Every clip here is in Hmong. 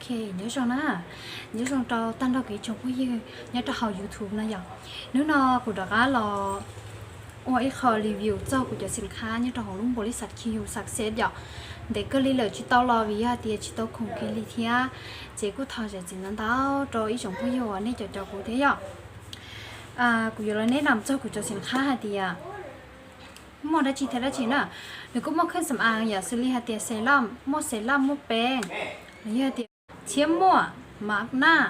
Ok, nyob zoo na, nyob zoo rau tag nrho kuv ib tsoom phooj ywg nyob rau hauv YouTube no yom. Hnub no kuv rov qab los ua ib qho review txog kuv cov xim qhab nyob rau hauv lub npaum li xav Q U Success yom. Ntev kawg li lawm tsis tau los vim yog hais tias tsis tau khoom kiag li thiab. Ces kuj thov zam txim ntau ntau rau ib tsoom phooj ywg uas nej cov cov kuv thiab yom. Kuv yuav los neb nam txog kuv cov xim qhab hais tias muaj dab tsi thiab dab tsi na. Nws kuj muaj kheej xam aav yom, xws li hais tias serum, muaj serum, muaj peeb, los yog tias txhiab muaj, mas naj.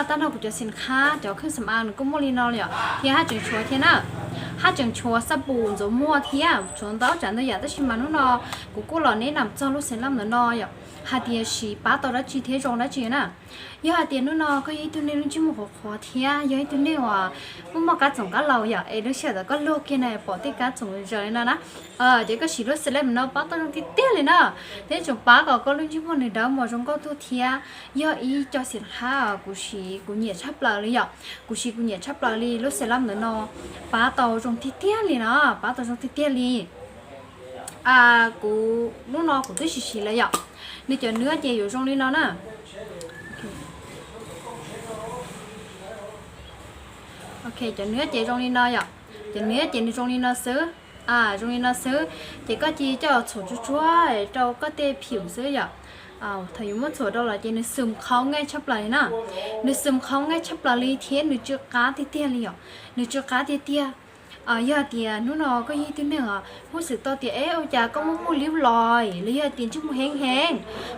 Tag nrho kuv cov xim qhab cov kheej xam aav nws kuj muaj li no yom, thiab haj tseem tshuav thiab na. Haj tseem tshuav xab pum ntxuav muag thiab, tshuav ntau tsav ntau yam, tab sis mas hnub no kuv kuj los neb nam txog lub serum ntawm no yom, hais tias siv pab tau dab tsi thiab zoo dab tsi na. Yog hais tias hnub no koj yog ib tug neeg lub ntsej muag qhuav qhuav thiab yog ib tug neeg uas muaj muaj kab txoom kab laus yom, es lub sij hawm thaum koj luag kiag na pom tej kab txoom zaws li no na, ces koj siv lub serum no pab tau zoo tiag tiag li na. Thiab tseem pab kom koj lub ntsej muag nws dawb mos zoo nkauj tuaj thiab. Yog ib co xim qhab kuv siv kuv nyiam tshaj plaws li yom, kuv siv kuv nyiam tshaj plaws li lub serum ntawm no, pab tau zoo tiag tiag li na, pab tau zoo tiag tiag li. Kuv hnub no kuv twb siv siv lawm yom. Nws cov nws ces yuav zoo li no na. Ok, cov nws ces zoo li no yom. Cov nws ces nws zoo li no xwb. Zoo li no xwb. Ces koj cia li coj txhuam tsuag tsuag rau koj tej phim xwb yom. Thaum yus muab txhuam rau los ces nws xum qhau nqaij tshaj plaws li na. Nws xum qhau nqaij tshaj plaws li thiab nws tsw qab tiag tiag li yom. Nws tsw qab tiag tiag. Yog tias hnub no koj yog ib tug neeg os muaj xwm tau tias es ua cas koj muaj muaj liab los los yog tias ntsej muag heev heev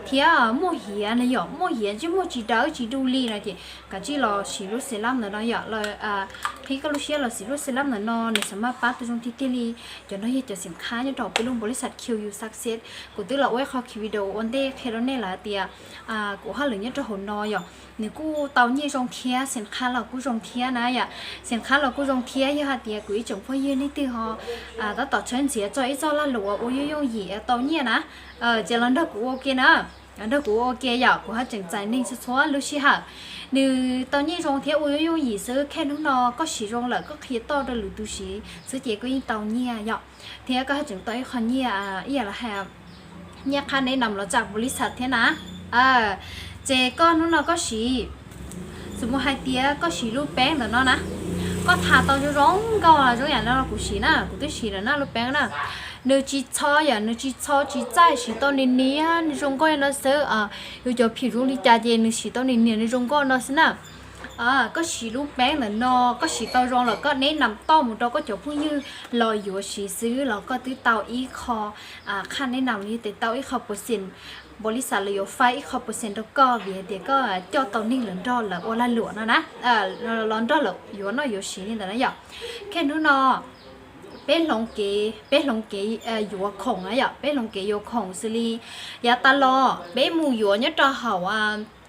thiab muaj hiav na yom, muaj hiav ntsej muag tsis dawb tsis du li no ces kav tsij los siv lub serum ntawm no yom. Qhib koj lub siab los siv lub serum ntawm no, nws xam maj pab tau zoo tiag tiag li. Cov no yog cov xim qhab nyob rau peb lub npaum li xav Q U Success. Kuv twb los ua ib qho video ua ntej qhia rau nej lawm hais tias kuv hauj lwm nyob rau hauv no yom, nws kuj tau nyiaj zoo thiab, xim qhab los kuj zoo thiab na yom. Xim qhab los kuj zoo thiab, yog hais tias kuv ib tsoom phooj ywg nej twg ho tab tom tshawb ntxiav txog ib txoj lag luam ua yooj yooj yim tau nyiaj na, ces los nrog kuv ua ke na. Nrog kuv ua ke yom, kuv haj tseem txais neeg txhua txhua lub sij hawm. Nws tau nyiaj zoo thiab ua yooj yooj yim xwb, khej hnub no koj siv zoo lawm koj qhia toj rau lwm tus siv xwb ces koj yeej tau nyiaj yom. Thiab koj haj tseem tau ib qho nyiaj ib yam li hais nyiaj qhab neb nam los tsam npaum li xav thiab na. Ces koj hnub no koj siv, xws mus hais tias koj siv lub peeb ntawm no na, koj tha tau zoo zoo nkauj zoo yam no kuv siv na, kuv twb siv lawm na lub peeb na. Nws tsis txho yom, nws tsis txho tsis txaij, siv tau nim niam nws zoo nkauj li no xwb. Yus cov phim zoo li cas ces nws siv tau nim niam nws zoo nkauj no xwb na. Koj siv lub peeb ntawm no koj siv tau zoo lawm koj neb nam toj mus rau koj cov phooj ywg los yuav siv xwb los koj twb tau ib qho qhab neb nam li tes tau ib qho percent, npaum li xav lawv yuav faib ib qho percent rau koj vim hais tias koj coj tau neeg los nrog lawv ua lag luam no na, los nrog lawv yuav noj yuav siv li ntawd na yom. Khej hnub no peb hloov kev, peb hloov kev yuav khoom na yom, peb hloov kev yuav khoom xws li yav tas los peb mus yuav nyob rau hauv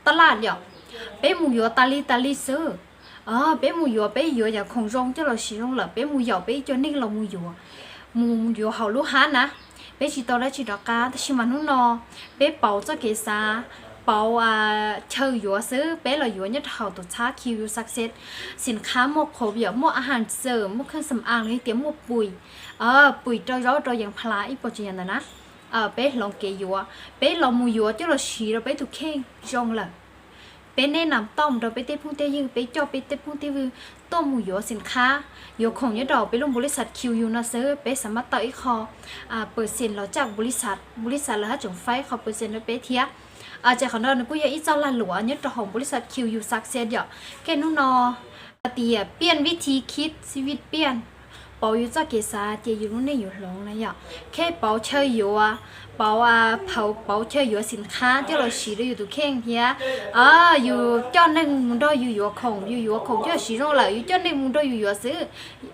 taj laj yom, peb mus yuav tas li tas li xwb. Peb mus yuav, peb yuav yam khoom zoo coj los siv zoo lawm peb mus yaum peb ib co neeg los mus yuav, mus yuav hauv lub hab na, peb tsis tau dab tsi rov qab. Tab sis mas hnub no peb pauv txoj kev xav, pauv chaw yuav xwb, peb los yuav nyob rau hauv tus txhab Q U Success. Xim qhab muaj qhov yom, muaj a has xawm, muaj kheej xam aav los yog tias muaj pui, pui rau zaub rau yees plas ib puas tsav yam ntawd na. Peb hloov kev yuav, peb los mus yuav coj los siv rau peb tus kheej zoo lawm. Peb neb nam toj mus rau peb tej phooj tej ywg, peb coj peb tej phooj tej ywg tuaj mus yuav xim qhab, yuav khoom nyob rau peb lub npaum li xav Q U no xwb, peb xam maj tau ib qho percent los tsam npaum li xav, npaum li xav lawv haj tseem faib ib qho percent rau peb thiab. Ces qhov no nws kuj yog ib txoj lag luam nyob rau hauv npaum li xav Q U Success yom. Khej hnub no hais tias piaj vib thi khib xib vij piaj, pauv yus txoj kev xav ces yus lub neej yuav hloov na yom. Khej pauv chaw yuav, pauv, pauv chaw yuav xim qhab coj los siv rau yus tus kheej thiab. Yus coj neeg mus nrog yus yuav khoom, yus yuav khoom coj los siv zoo lawm yus coj neeg mus nrog yus yuav xwb,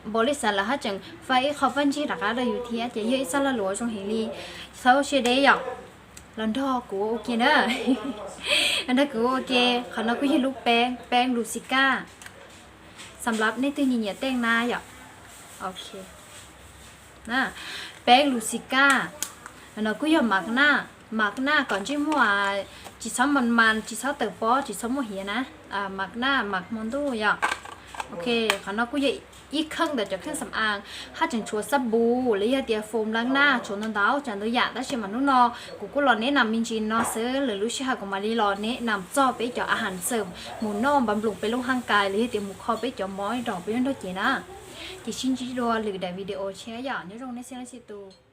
npaum li xav lawv haj tseem faib ib qho faj ntsig rov qab rau yus thiab. Ces yog ib txoj lag luam zoo heev li, txhob siab deb yom. Los nrog kuv ua ke na, los nrog kuv ua ke. Qhov no kuj yog lub peeb, peeb Lucica, xam lab nej twg nyiam nyiam teej na yom. Ok, peeb Lucica. No kuj yog mas naj, mas naj kom ntsej muag tsis txhob mas mas, tsis txhob tawm pob, tsis txhob muaj hiav na. Mas naj mas hmo ntuj yom. Ok, qhov no kuj yog ib kheej ntawm cov kheej xam aav, haj tseem tshuav xab npum los yog tias foam lab naj, tshuav ntau ntau tsav ntau yam, tab sis mas hnub no kuv kuj los neb nam me ntsis no xwb, lwm lub sij hawm kuv mam li los neb nam txog peb cov a has xwm mus noj npav nploos peb lub haj kais los yog tias mus kho peb cov mob rau peb lub nrog cev na. Ces sib ntsib dua lwm daim video tshiab yom, nyob zoo nej txhua leej txhua tus.